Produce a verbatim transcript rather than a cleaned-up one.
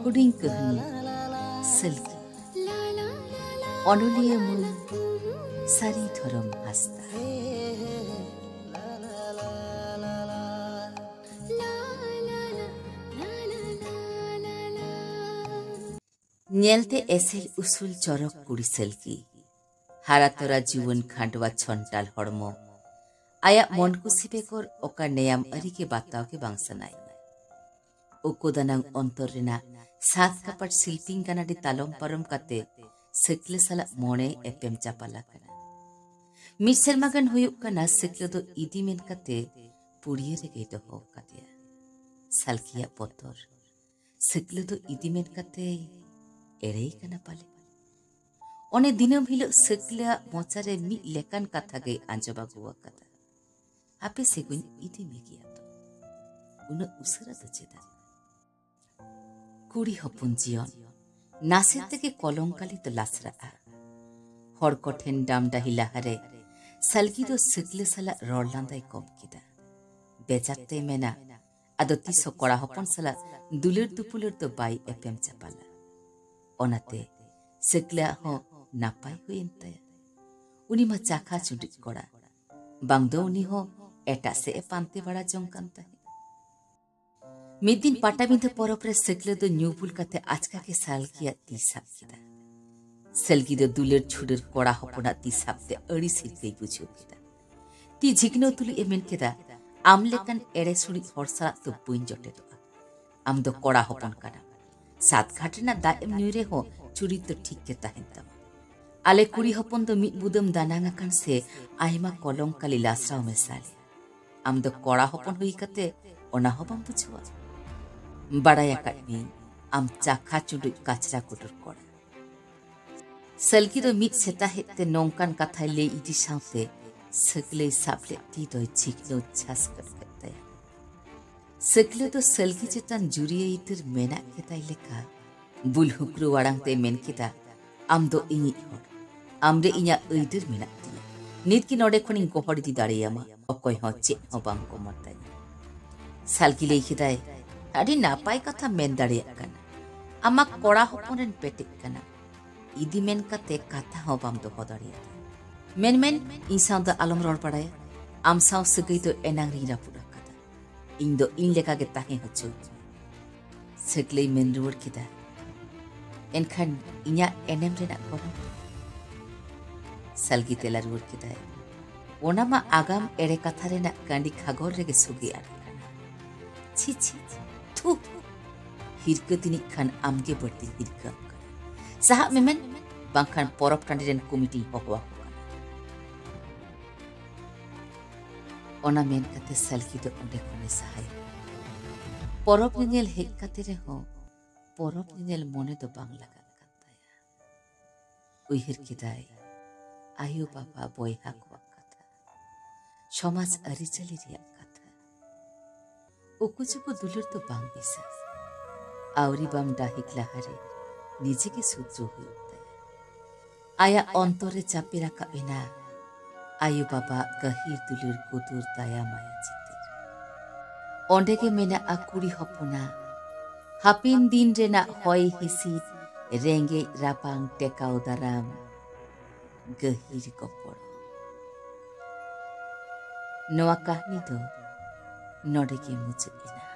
ᱦᱩᱰᱤᱧ ᱠᱟᱹᱦᱱᱤ, ᱥᱟᱹᱞᱠᱤ᱾ ᱚᱱᱚᱞᱤᱭᱟᱹ ᱢᱟᱹᱭ ᱥᱟᱹᱨᱤ ᱫᱷᱚᱨᱚᱢ ᱦᱟᱸᱥᱫᱟ᱾ ᱧᱮᱞᱛᱮ ᱮᱥᱮᱞ ᱩᱥᱩᱞ ᱪᱚᱨᱚᱠ ᱠᱩᱲᱤ ᱥᱟᱹᱞᱠᱤ᱾ ᱦᱟᱨᱟ ᱛᱚᱨᱟ ᱡᱩᱣᱟᱹᱱ ᱠᱷᱟᱸᱰᱣᱟ ᱪᱷᱚᱱᱴᱟᱞ ᱦᱚᱲᱢᱚ᱾ ᱟᱭᱟᱜ ᱢᱚᱱ ᱠᱩᱥᱤ ᱵᱮᱜᱚᱨ ᱚᱠᱟ ᱱᱮᱭᱟᱢ ᱟᱹᱨᱤ ᱜᱮ ᱵᱟᱛᱟᱣ ᱜᱮ ᱵᱟᱝ ᱥᱟᱱᱟᱭᱮᱭᱟ᱾ ᱩᱠᱩ ᱫᱟᱱᱟᱝ ᱚᱱᱛᱚᱨ ᱨᱮᱱᱟᱜ ᱥᱟᱛ ᱠᱟᱯᱟᱴ ᱥᱤᱞᱯᱤᱧ ᱜᱟᱱᱟᱰᱤ ᱛᱟᱞᱚᱢ ᱯᱟᱨᱚᱢ ᱠᱟᱛᱮ ᱥᱟᱹᱠᱞᱟᱹ ᱥᱟᱞᱟᱜ ᱢᱚᱱᱮ ᱮᱯᱮᱢ ᱪᱟᱯᱟᱞ ᱟᱠᱟᱱᱟ᱾ ᱢᱤᱫ ᱥᱮᱨᱢᱟ ᱜᱟᱱ ᱦᱩᱭᱩᱜ ᱠᱟᱱᱟ ᱥᱟᱹᱠᱞᱟᱹ ᱫᱚ ᱤᱫᱤ ᱢᱮᱱ ᱠᱟᱛᱮ ᱯᱩᱲᱤᱭᱟᱹ ᱨᱮᱜᱮᱭ ᱫᱚᱦᱚ ᱟᱠᱟᱫᱮᱭᱟ᱾ ᱥᱟᱞᱠᱤᱭᱟᱜ ᱵᱚᱛᱚᱨ, ᱥᱟᱹᱠᱞᱟᱹ ᱫᱚ ᱤᱫᱤ ᱢᱮᱱ ᱠᱟᱛᱮᱭ ᱮᱲᱮᱭ ᱠᱟᱱᱟ ᱯᱟᱞᱮ᱾ ᱚᱱᱮ ᱫᱤᱱᱟᱹᱢ ᱦᱤᱞᱳᱜ ᱥᱟᱹᱠᱞᱟᱹᱣᱟᱜ ᱢᱚᱪᱟᱨᱮ ᱢᱤᱫ ᱞᱮᱠᱟᱱ ᱠᱟᱛᱷᱟ ᱜᱮᱭ ᱟᱸᱡᱚᱢ ᱟᱹᱜᱩ ᱟᱠᱟᱫᱟ, "ᱦᱟᱯᱮ ᱥᱮᱜᱩᱧ ᱤᱫᱤ ᱢᱮᱜᱮᱭᱟ ᱛᱚ, ᱩᱱᱟᱹᱜ ᱩᱥᱟᱹᱨᱟ ᱫᱚ ᱪᱮᱫᱟᱜ?" ᱠᱩᱲᱤ ᱦᱚᱯᱚᱱ ᱡᱤᱭᱚᱱ ᱱᱟᱥᱮ ᱛᱮᱜᱮ ᱠᱚᱞᱚᱝᱠᱟᱞᱤ ᱫᱚ ᱞᱟᱥᱨᱟᱜᱼᱟ᱾ ᱦᱚᱲ ᱠᱚᱴᱷᱮᱱ ᱰᱟᱢᱰᱟᱦᱤ ᱞᱟᱦᱟᱨᱮ ᱥᱟᱞᱠᱤ ᱫᱚ ᱥᱟᱹᱠᱞᱟᱹ ᱥᱟᱞᱟᱜ ᱨᱚᱲ ᱞᱟᱸᱫᱟᱭ ᱠᱚᱢ ᱠᱮᱫᱟ᱾ ᱵᱮᱡᱟᱨ ᱛᱮᱭ ᱢᱮᱱᱟ, ᱟᱫᱚ ᱛᱤᱥ ᱦᱚᱸ ᱠᱚᱲᱟ ᱦᱚᱯᱚᱱ ᱥᱟᱞᱟᱜ ᱫᱩᱞᱟᱹᱲ ᱫᱩᱯᱩᱞᱟᱹᱲ ᱫᱚ ᱵᱟᱭ ᱮᱯᱮᱢ ᱪᱟᱯᱟᱞᱟ᱾ ᱚᱱᱟᱛᱮ ᱥᱟᱹᱠᱞᱟᱹᱣᱟᱜ ᱦᱚᱸ ᱱᱟᱯᱟᱭ ᱦᱩᱭᱮᱱ ᱛᱟᱭᱟ᱾ ᱩᱱᱤ ᱢᱟ ᱪᱟᱠᱷᱟ ᱪᱩᱸᱰᱩᱡ ᱠᱚᱲᱟ, ᱵᱟᱝ ᱫᱚ ᱩᱱᱤ ᱦᱚᱸ ᱮᱴᱟᱜ ᱥᱮᱫ ᱮ ᱯᱟᱱᱛᱮ ᱵᱟᱲᱟ ᱡᱚᱝ ᱠᱟᱱ ᱛᱟᱦᱮᱸᱫ᱾ ᱢᱤᱫ ᱫᱤᱱ ᱯᱟᱴᱟᱵᱤᱸᱫᱷᱟᱹ ᱯᱚᱨᱚᱵᱽ ᱨᱮ ᱥᱟᱹᱠᱞᱟᱹ ᱫᱚ ᱧᱩ ᱵᱩᱞ ᱠᱟᱛᱮ ᱟᱪᱠᱟ ᱜᱮ ᱥᱟᱞᱠᱤᱭᱟᱜ ᱛᱤ ᱥᱟᱵ ᱠᱮᱫᱟ᱾ ᱥᱟᱞᱠᱤ ᱫᱚ ᱫᱩᱞᱟᱹᱲ ᱪᱷᱩᱰᱟᱹᱨ ᱠᱚᱲᱟ ᱦᱚᱯᱚᱱᱟᱜ ᱛᱤ ᱥᱟᱵ ᱛᱮ ᱟᱹᱲᱤᱥ ᱦᱤᱨᱠᱟᱹᱭ ᱵᱩᱡᱷᱟᱹᱣ ᱠᱮᱫᱟ᱾ ᱛᱤ ᱡᱷᱤᱠᱱᱟᱹᱣ ᱛᱩᱞᱩᱡ ᱮ ᱢᱮᱱ ᱠᱮᱫᱟ, "ᱟᱢ ᱞᱮᱠᱟᱱ ᱮᱲᱮ ᱥᱩᱲᱤᱡ ᱦᱚᱲ ᱥᱟᱞᱟᱜ ᱫᱚ ᱵᱟᱹᱧ ᱡᱚᱴᱮᱫᱚᱜᱼᱟ᱾ ᱟᱢ ᱫᱚ ᱠᱚᱲᱟ ᱦᱚᱯᱚᱱ ᱠᱟᱱᱟᱢ᱾ ᱥᱟᱛ ᱜᱷᱟᱴ ᱨᱮᱱᱟᱜ ᱫᱟᱜ ᱮᱢ ᱧᱩᱭ ᱨᱮᱦᱚᱸ ᱪᱩᱨᱤᱛ ᱫᱚ ᱴᱷᱤᱠ ᱜᱮ ᱛᱟᱦᱮᱱ ᱛᱟᱢᱟ᱾ ᱟᱞᱮ ᱠᱩᱲᱤ ᱦᱚᱯᱚᱱ ᱫᱚ ᱢᱤᱫ ᱵᱩᱫᱟᱹᱢ ᱫᱟᱱᱟᱝ ᱟᱠᱟᱱ ᱥᱮ ᱟᱭᱢᱟ ᱠᱚᱞᱚᱝᱠᱟᱞᱤ ᱞᱟᱥᱨᱟᱣ ᱢᱮᱥᱟ ᱞᱮ᱾ ᱟᱢ ᱫᱚ ᱠᱚᱲᱟ ᱦᱚᱯᱚᱱ ᱦᱩᱭ ᱠᱟᱛᱮ ᱚᱱᱟ ᱦᱚᱸ ᱵᱟᱢ ᱵᱩᱡᱷᱟᱹᱣᱟ?" ᱵᱟᱲᱟᱭ ᱟᱠᱟᱫ ᱢᱤᱭᱟᱹᱧ, ᱟᱢ ᱪᱟᱠᱷᱟ ᱪᱩᱸᱰᱩᱡ ᱠᱟᱪᱨᱟ ᱠᱩᱴᱩᱨ ᱠᱚᱲᱟ᱾ ᱥᱟᱞᱠᱤ ᱫᱚ ᱢᱤᱫ ᱥᱮᱛᱟ ᱦᱮᱡ ᱛᱮ ᱱᱚᱝᱠᱟᱱ ᱠᱟᱛᱷᱟᱭ ᱞᱟᱹᱭ ᱤᱫᱤ ᱥᱟᱶᱛᱮ ᱥᱟᱹᱠᱞᱟᱹᱭ ᱥᱟᱵ ᱞᱮᱫ ᱛᱤ ᱫᱚᱭ ᱡᱷᱤᱠᱱᱟᱹᱣ ᱡᱷᱟᱥᱠᱟᱹᱴ ᱠᱮᱫ ᱛᱟᱭᱟ᱾ ᱥᱟᱹᱠᱞᱟᱹ ᱫᱚ ᱥᱟᱞᱠᱤ ᱪᱮᱛᱟᱱ ᱡᱩᱨᱤᱭᱟᱹ ᱤᱛᱟᱹᱨ ᱢᱮᱱᱟᱜ ᱜᱮᱛᱟᱭ ᱞᱮᱠᱟ ᱵᱩᱞ ᱦᱩᱠᱨᱩ ᱟᱲᱟᱝ ᱛᱮᱭ ᱢᱮᱱ ᱠᱮᱫᱟ, "ᱟᱢ ᱫᱚ ᱤᱧᱤᱡ ᱦᱚᱲ, ᱟᱢᱨᱮ ᱤᱧᱟᱜ ᱟᱹᱭᱫᱟᱹᱨ ᱢᱮᱱᱟᱜ ᱛᱤᱧᱟ᱾ ᱱᱤᱛ ᱜᱮ ᱱᱚᱰᱮ ᱠᱷᱚᱱᱤᱧ ᱜᱚᱦᱚᱲ ᱤᱫᱤ ᱫᱟᱲᱮᱭᱟᱢᱟ, ᱚᱠᱚᱭ ᱦᱚᱸ ᱪᱮᱫ ᱦᱚᱸ ᱵᱟᱝ ᱠᱚ ᱢᱚᱛᱟᱧᱟ᱾" ᱥᱟᱞᱠᱤ ᱞᱟᱹᱭ ᱠᱮᱫᱟᱭ, ᱟᱹᱰᱤ ᱱᱟᱯᱟᱭ ᱠᱟᱛᱷᱟ ᱢᱮᱱ ᱫᱟᱲᱮᱭᱟᱜ ᱠᱟᱱᱟ᱾ ᱟᱢᱟᱜ ᱠᱚᱲᱟ ᱦᱚᱯᱚᱱ ᱨᱮᱱ ᱯᱮᱴᱮᱡ ᱠᱟᱱᱟ᱾ ᱤᱫᱤ ᱢᱮᱱ ᱠᱟᱛᱮ ᱠᱟᱛᱷᱟ ᱦᱚᱸ ᱵᱟᱢ ᱫᱚᱦᱚ ᱫᱟᱲᱮᱭᱟᱫᱟ᱾ ᱢᱮᱱ ᱢᱮᱱ, ᱤᱧ ᱥᱟᱶ ᱫᱚ ᱟᱞᱚᱢ ᱨᱚᱲ ᱵᱟᱲᱟᱭᱟ᱾ ᱟᱢ ᱥᱟᱶ ᱥᱟᱹᱜᱟᱹᱭ ᱫᱚ ᱮᱱᱟᱝ ᱨᱤᱧ ᱨᱟᱹᱯᱩᱫ ᱟᱠᱟᱫᱟ᱾ ᱤᱧ ᱫᱚ ᱤᱧ ᱞᱮᱠᱟ ᱜᱮ ᱛᱟᱦᱮᱸ ᱦᱚᱪᱚ᱾ ᱥᱟᱹᱠᱞᱟᱹᱭ ᱢᱮᱱ ᱨᱩᱣᱟᱹᱲ ᱠᱮᱫᱟ, ᱮᱱᱠᱷᱟᱱ ᱤᱧᱟᱜ ᱮᱱᱮᱢ ᱨᱮᱱᱟᱜ ᱜᱚᱱᱚᱝ? ᱥᱟᱞᱜᱤ ᱛᱮᱞᱟ ᱨᱩᱣᱟᱹᱲ ᱠᱮᱫᱟᱭ, ᱚᱱᱟ ᱢᱟ ᱟᱜᱟᱢ ᱮᱲᱮ ᱠᱟᱛᱷᱟ ᱨᱮᱱᱟᱜ ᱠᱟᱺᱰᱤ ᱠᱷᱟᱜᱚᱨ ᱨᱮᱜᱮ ᱥᱩᱜᱮ ᱟᱫ ᱠᱟᱱᱟ᱾ ᱪᱷᱤ ᱪᱷᱤ, ᱛᱷᱩ᱾ ᱦᱤᱨᱠᱟᱹ ᱛᱤᱱᱤᱡ ᱠᱷᱟᱱ ᱟᱢᱜᱮ ᱵᱟᱹᱲᱛᱤ ᱦᱤᱨᱠᱟᱹ ᱟᱢ ᱠᱟᱱᱟ᱾ ᱥᱟᱦᱟᱜ ᱢᱮ ᱢᱮᱱ, ᱵᱟᱝᱠᱷᱟᱱ ᱯᱚᱨᱚᱵᱽ ᱴᱟᱺᱰᱤ ᱨᱮᱱ ᱠᱚᱢᱤᱴᱤᱧ ᱦᱚᱦᱚ ᱟᱠᱚ ᱠᱟᱱᱟ᱾ ᱚᱱᱟ ᱢᱮᱱ ᱠᱟᱛᱮ ᱥᱟᱞᱜᱤ ᱫᱚ ᱚᱸᱰᱮ ᱠᱷᱚᱱᱮ ᱥᱟᱦᱟᱭᱮᱱᱟ᱾ ᱯᱚᱨᱚᱵᱽ ᱧᱮᱧᱮᱞ ᱦᱮᱡ ᱠᱟᱛᱮ ᱨᱮᱦᱚᱸ ᱯᱚᱨᱚᱵᱽ ᱧᱮᱧᱮᱞ ᱢᱚᱱᱮ ᱫᱚ ᱵᱟᱝ ᱞᱟᱜᱟᱜ ᱠᱟᱱ ᱛᱟᱭᱟ᱾ ᱩᱭᱦᱟᱹᱨ ᱠᱮᱫᱟᱭ ᱟᱭᱳ ᱵᱟᱵᱟ ᱵᱚᱭᱦᱟ ᱠᱚᱣᱟᱜ ᱠᱟᱛᱷᱟ, ᱥᱚᱢᱟᱡᱽ ᱟᱹᱨᱤᱪᱟᱹᱞᱤ ᱨᱮᱭᱟᱜ ᱠᱟᱛᱷᱟ᱾ ᱩᱠᱩ ᱪᱩᱠᱩ ᱫᱩᱞᱟᱹᱲ ᱫᱚ ᱵᱟᱝ ᱵᱮᱥᱟ᱾ ᱟᱹᱣᱨᱤ ᱵᱟᱢ ᱰᱟᱹᱦᱤᱠ ᱞᱟᱦᱟᱨᱮ ᱱᱤᱡᱮ ᱜᱮ ᱥᱩᱫᱷᱨᱟᱹᱣ ᱦᱩᱭᱩᱜ ᱛᱟᱭᱟ᱾ ᱟᱭᱟᱜ ᱚᱱᱛᱚᱨ ᱨᱮ ᱪᱟᱯᱮ ᱨᱟᱠᱟᱵ ᱮᱱᱟ ᱟᱭᱳ ᱵᱟᱵᱟᱜ ᱜᱟᱹᱦᱤᱨ ᱫᱩᱞᱟᱹᱲ ᱠᱚᱫᱩᱨ ᱫᱟᱭᱟ ᱢᱟᱭᱟ ᱪᱤᱛᱟᱹᱨ᱾ ᱚᱸᱰᱮ ᱜᱮ ᱢᱮᱱᱟᱜᱼᱟ ᱠᱩᱲᱤ ᱦᱚᱯᱚᱱᱟᱜ ᱦᱟᱯᱮᱱ ᱫᱤᱱ ᱨᱮᱱᱟᱜ ᱦᱚᱭ ᱦᱤᱸᱥᱤᱫ, ᱨᱮᱸᱜᱮᱡ ᱨᱟᱵᱟᱝ ᱴᱮᱠᱟᱣ ᱫᱟᱨᱟᱢ, ᱜᱟᱹᱦᱤᱨ ᱜᱚᱯᱚᱲ᱾ ᱱᱚᱣᱟ ᱠᱟᱹᱦᱱᱤ ᱫᱚ ᱱᱚᱰᱮ ᱜᱮ ᱢᱩᱪᱟᱹᱫ ᱮᱱᱟ᱾